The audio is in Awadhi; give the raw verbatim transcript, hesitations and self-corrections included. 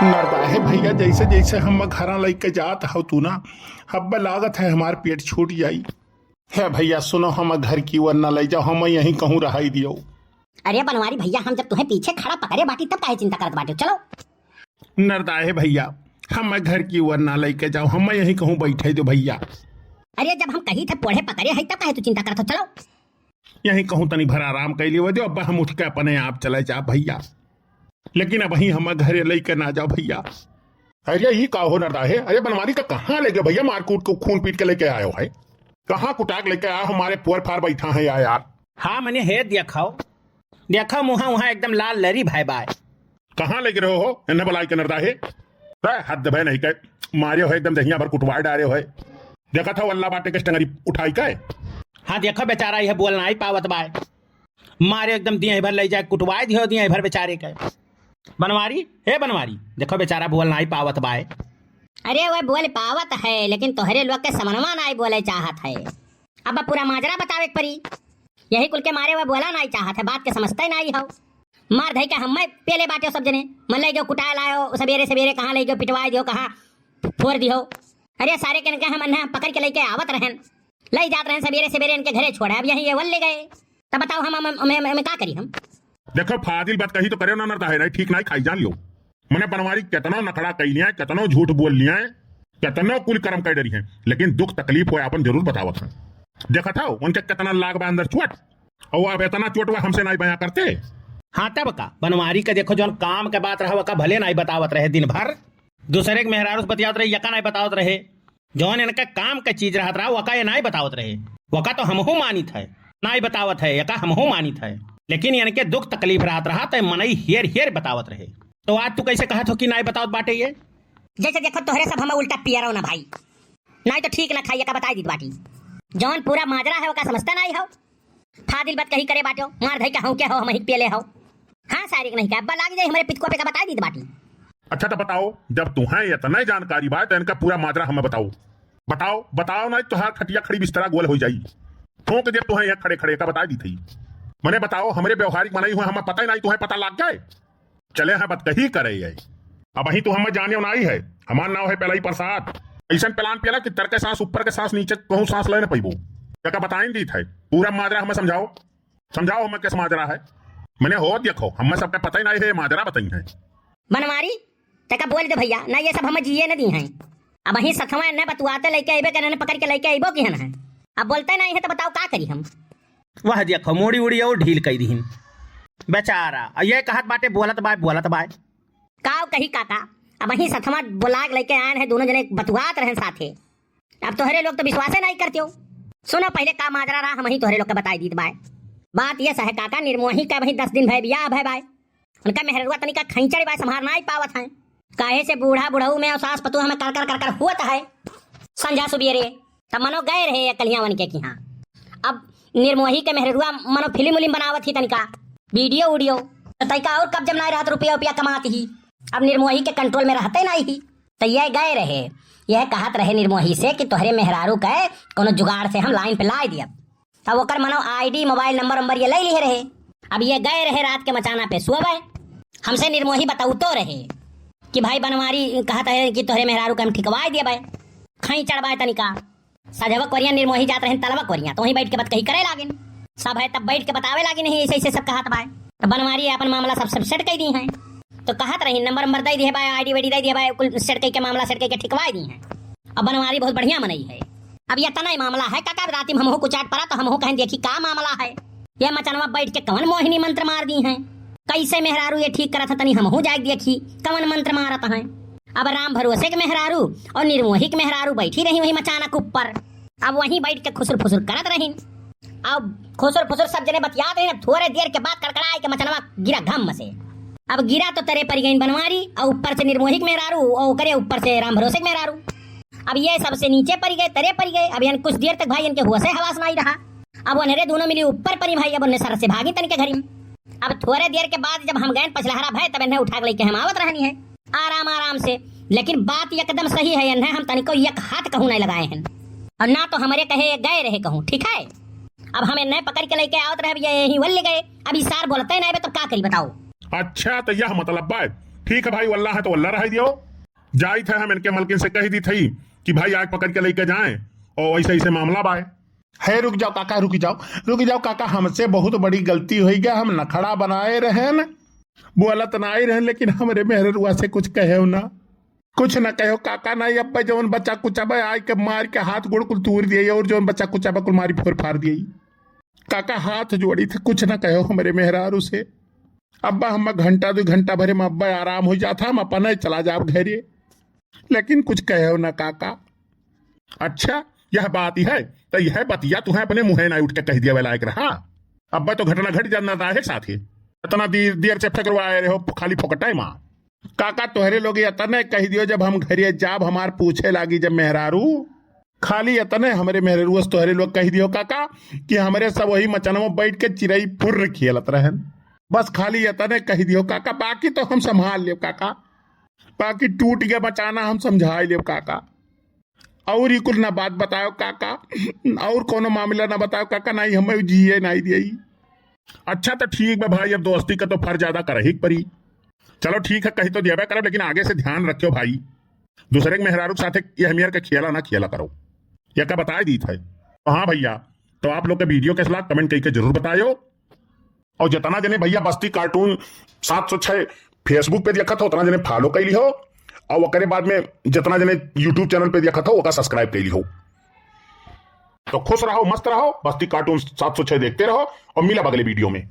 नरदाहे भइया, जइसे जइसे हम घरा लइके जात हौ तू ना, हब्बे लागत है हमार पेट छूट जाई। हे भइया सुनो, हम घर की ओर ना लइ जाओ, हम यहीं कहूँ रहाई दियो। अरे बनवारी भइया, हम जब तुहें पीछे खड़ा पकड़े बाटी तब काहे चिंता करत बाटे? चलो। नरदाहे भइया, हम घर की ओर ना लइके जाओ, हम यहीं कहूँ बइठे दो भइया। अरे जब हम कही थे पोढ़े पकड़े है तब काहे तू चिंता करत हो? चलो। यहीं कहूँ तनी भर आराम कइ लियो दो, अब हम उठ के अपने आप चले जाब भइया। लेकिन अबहीं हम घरे लइके ना जाओ भइया। अरे ई का हो नरदाहे? अरे बनवारी का कहाँ लइ गयो भइया? मारकूट को खून पीट के लइके आयो है, कहाँ कुटाक लइके आयो? हमारे पोर फार बइठा है या यार। हाँ मने हे देखो, देखो मुहा उहा एकदम लाल लरी भय बाय। कहाँ लइ गयो हो एन्हे बलाइ के नरदाहे? बे, हद भय नहीं के, मारे हो एकदम दहिया भर कुटवाए डारे हो। देखत हो अल्लाह बाटे के टंगरी उठाई के। हाँ देखो बेचारा यह बोल नाई पावत बाय, मारे एकदम दिया भर लइ जाए कुटवाए दियो दिया भर बेचारे के। बनवारी, हे बनवारी, देखो बेचारा बोल नाई पावत बाय। अरे वह बोल पावत है लेकिन तोहरे लोग के समनवा नाई बोले चाहत है। अब पूरा माजरा बतावे के परी। यही कुल के मारे वह बोला नाई चाहत है, बात के समझते नाई हो। मार धइ के हम्मे पेले बाटे सब जने, मन लइ गयो कुटाए लायो सबेरे सबेरे, कहाँ लइ गयो पिटवाए दियो, कहाँ फोर दियो। अरे सारे के इनका हम अन्ना पकड़ के लइके आवत रहन, लइ जात रहन सबेरे सबेरे इनके घरे छोड़े, अब यहीं ये वल ले गए। तब बताओ हम, हम, हम, हम, हम का करी हम? देखो फाजिल बात कही तो करे ना नरदाहे, नहीं ठीक नाई खाई जान लियो। मने बनवारी केतनो नखड़ा कइ लिया, केतनो झूठ बोल लिया, केतनो कुल करम कइ डरी हैं, लेकिन दुख तकलीफ होए आपन जरूर बतावत हैं। देखत हो उनके केतना लाग बा अंदर चोट, और अब एतना चोट वह हमसे नाई बयां करते। हाँ तब का, बनवारी के देखो जौन काम के बात रहा वका भले नाई बतावत रहे दिन भर, दूसरे के मेहरारू से बतियावत रहे, यका नाई बतावत रहे। जौन इनका काम का चीज रहत रहा वका ये नाई बतावत रहे। वका तो हमहू मानित है, नाई बतावत है, यका हमहू मानित है। लेकिन इनके दुख तकलीफ रहत रहा तो मनई हेर हेर बतावत रहे। तो आज तू कैसे कहत हो कि नाई बतावत बाटे ये? जैसे देखो तोहरे सब हम उल्टा पियरो ना भाई, नाई तो ठीक ना खाई, यका बताई दीत बाटी। जौन पूरा माजरा है वका समझता नाई हो। फाजिल बात कही करे बाटो, मार धइ के हौं के हो, हम ही पेले हो। हाँ सारे के नहीं का, अब्बा लाग जाई हमरे पितकुआ पे का बताई दीत बाटी। अच्छा तो बताओ, जब तुम्हें इतना जानकारी बा तो इनका पूरा माजरा हमें बताओ। बताओ, बताओ ना, तोहार खटिया खड़ी बिस्तरा गोल हो जाई। ठोक दे तुम्हें यहाँ खड़े खड़े का बताई दी थी। मने बताओ, हमरे व्यवहारिक मनई हुए, हमें पता ही नहीं, तुम्हें पता लग जाए। चले हैं बतकही करे ये। अबहीं तू हमें जाने नाई है, हमार नाव है पेलाई प्रसाद। ऐसन प्लान पेला कि तर के सांस ऊपर के सांस नीचे कहूँ सांस ले न पैबो। यका बताइन दीत है, पूरा माजरा हमें समझाओ, समझाओ हमें कैसे माजरा है। मने हो देखो, हमें सबके पता ही नाई है, माजरा बताई है। बनवारी, तेका बोल दे भइया, ना ये सब हमें जिए न दी हैं। अबहीं सथवा न बतुआते लइके अइबे करे, न पकड़ के लइके अइबो किहन है। अब बोलते नाई है तो बताओ का करी हम? वह देखो, मोड़ी उड़ी और ढील कई दीहिन। बेचारा, आ ये कहत बाटे, "बोलत बाय, बोलत बाय।" काव कही काका, अबहीं सथवा बोलाग लइके आयन है, दोनों जने बतुआत रहन साथे। अब तोहरे लोग तो विश्वासे नाई करते हो। सुनो पहिले का माजरा रहा, हमहीं तोहरे लोग के बताई दीत बाय। बात ये सहे काका, निर्मोही का अबहीं दस दिन भय बियाह भय बाय। उनका मेहररुआ तनिका खैंचड़ बाय, संभार नाई पावत हैं। काहे से बूढ़ा बुढ़ऊ में और सास पतोह में कर कर कर कर होत है। संझा सुबेरे तब मनो गए रहे ये कलियावन के किहाँ। अब निर्मोही के मेहररुआ मनो फिल्म उलिम बनावत ही तनिका, वीडियो उडियो, तो तनिका और कब्जम नाई रहत, रुपया उपया कमात ही। अब निर्मोही के कंट्रोल में रहते नाई ही, तो ये गए रहे, यह कहत रहे निर्मोही से कि तोहरे मेहरारू के कोनो जुगाड़ से हम लाइन पे लाए दियब। तब ओकर मनो आईडी, मोबाइल नंबर उम्बर ये ले लिए रहे। अब ये गए रहे रात के मचाना पे सोवे। हमसे निर्मोही बतौतो रहे कि भाई बनवारी कहत है कि तोहरे मेहरारू के हम ठिकवाए दिए बाय, खैंचड़ बाय तनिका। सजवक वरिया निर्मोही जात रहे तलवक वरिया, तो वहीं बैठ के बतकही करे लागिन। सब है तब बैठ के बतावे लागिन, नहीं ऐसे ऐसे सब कहत बाय। तो बनवारी अपन मामला सब, सब सेट कर दी हैं। तो कहत रही नंबर उम्बर दे दिए बाय, आईडी वाईडी दे दिए बाय, कुल सेट करके मामला सेट करके ठिकवाए दी हैं। अब बनवारी बहुत बढ़िया मनई है। अब ये तना ही मामला है, काका राती में हमहू कुचाट पड़ा तो हमहू कहें देखी का मामला है, ये मचनवा बैठ के कवन मोहिनी मंत्र मार दी हैं, कैसे मेहरारू ये ठीक करत है, तनी हमहू जाके देखी कवन मंत्र मारत हैं। अब राम भरोसे के मेहरारू और निर्मोही के मेहरारू बैठी रही वही मचानक ऊपर। अब वहीं बैठ के खुसुर फुसुर करत रही। अब खुसुर फुसुर सब जने बतियात रही। अब थोड़े देर के बाद कड़कड़ाए के मचनवा गिरा घम से। अब गिरा तो तरे पड़ गई बनवारी और ऊपर से निर्मोही के मेहरारू और ओकरे ऊपर से राम भरोसे के मेहरारू। अब ये सबसे नीचे पड़ गए, तरे पड़ गए। अब इनके कुछ देर तक भाई इनके होश हवास नाई रहा। अब उन्हें दोनों मिली ऊपर पड़ी भाई, अब उन्हें सर से भागी तनिके घरी में। अब थोड़े देर के बाद जब हम गए पछलहरा भय, तब इन्हें उठा के लेके हम आवत रहनी है आराम आराम से। लेकिन बात एकदम सही है, इन्हें हम तनिको एक हाथ कहूँ नहीं लगाए हैं और ना तो हमारे कहे ये गए रहे कहूँ, ठीक है। अब हम इन्हें पकड़ के लेके आवत रहे, अब ये यहीं वल्ले गए। अब ई सार बोलते नहीं बे, तब का करी बताओ? अच्छा, तो यह मतलब बा, ठीक है भाई, वल्ला है तो वल्ला रह दियो। जाइत है हम इनके मलकिन से कह दी थी कि भाई आग पकड़ के लेके जाएं और ऐसे ऐसे मामला बाय। है, रुक जाओ काका, रुक जाओ, रुक जाओ काका, हमसे बहुत बड़ी गलती होइ गया, हम नखड़ा बनाए रहन, बोलत नाई रहन, लेकिन हमरे मेहररुआ से कुछ कहेव ना, कुछ न कहेव काका। नाई अब्बे जौन बच्चा कुचा बा आइ के मार के हाथ गोड़ कुल तूर दिए और जौन बच्चा कुचा बा कुल मारी फोर फार दिए। काका हाथ जोड़ी थे, कुछ न कहेव हमरे मेहरारू से। अब्बा हम घंटा दो घंटा भरे में अब्बा आराम हो जाता, हम अपने चला जाब घरे, लेकिन कुछ कहेव ना काका। अच्छा, यह बात ही है, तो यह बतिया तुहें अपने मुँहे ना उठ के कह दिया लायक रहा। अब्बा तो घटना घट जाना था एक साथ ही। इतना देर, देर से फेंकरवाए रहे हो खाली फोकटाई माँ। काका तोहरे लोग इतने कह दियो, जब हम घरे जाब हमार पूछे लागी जब मेहरारू, खाली इतने हमरे मेहरारू से तोहरे लोग कह दियो काका कि हमरे सब वही मचनवा बैठ के चिरई फुर्र खेलत रहन। बस खाली इतने कह दियो काका, बाकी तो हम संभाल लेब काका, बाकी टूट गया बचाना हम समझाई लेब काका। और ही कुल ना बात बतायो काका, और कोनो मामला ना बतायो काका, नाई हमें जिए नाई दिए। अच्छा तो ठीक बा भाई, अब दोस्ती का तो फर्ज अदा करही के परी। चलो ठीक है, कही तो दिया करब, लेकिन आगे से ध्यान रखियो भाई, दूसरे के मेहरारू के साथे यह मेहर के खेला ना खेला करो, यह का बताए दीत है। तो हाँ भैया, तो आप लोग के वीडियो कैसा लाग कमेंट करके जरूर बतायो। और जितना जने भैया बस्ती कार्टून सात सौ छह Facebook पे देखत हो, उतना जने फॉलो कर ली हो, और ओकरे बाद में जितना जने YouTube चैनल पे देखत हो, ओका सब्सक्राइब कर ली हो। तो खुश रहो, मस्त रहो, बस्ती कार्टून सात सौ छह देखते रहो, और मिला अगले वीडियो में।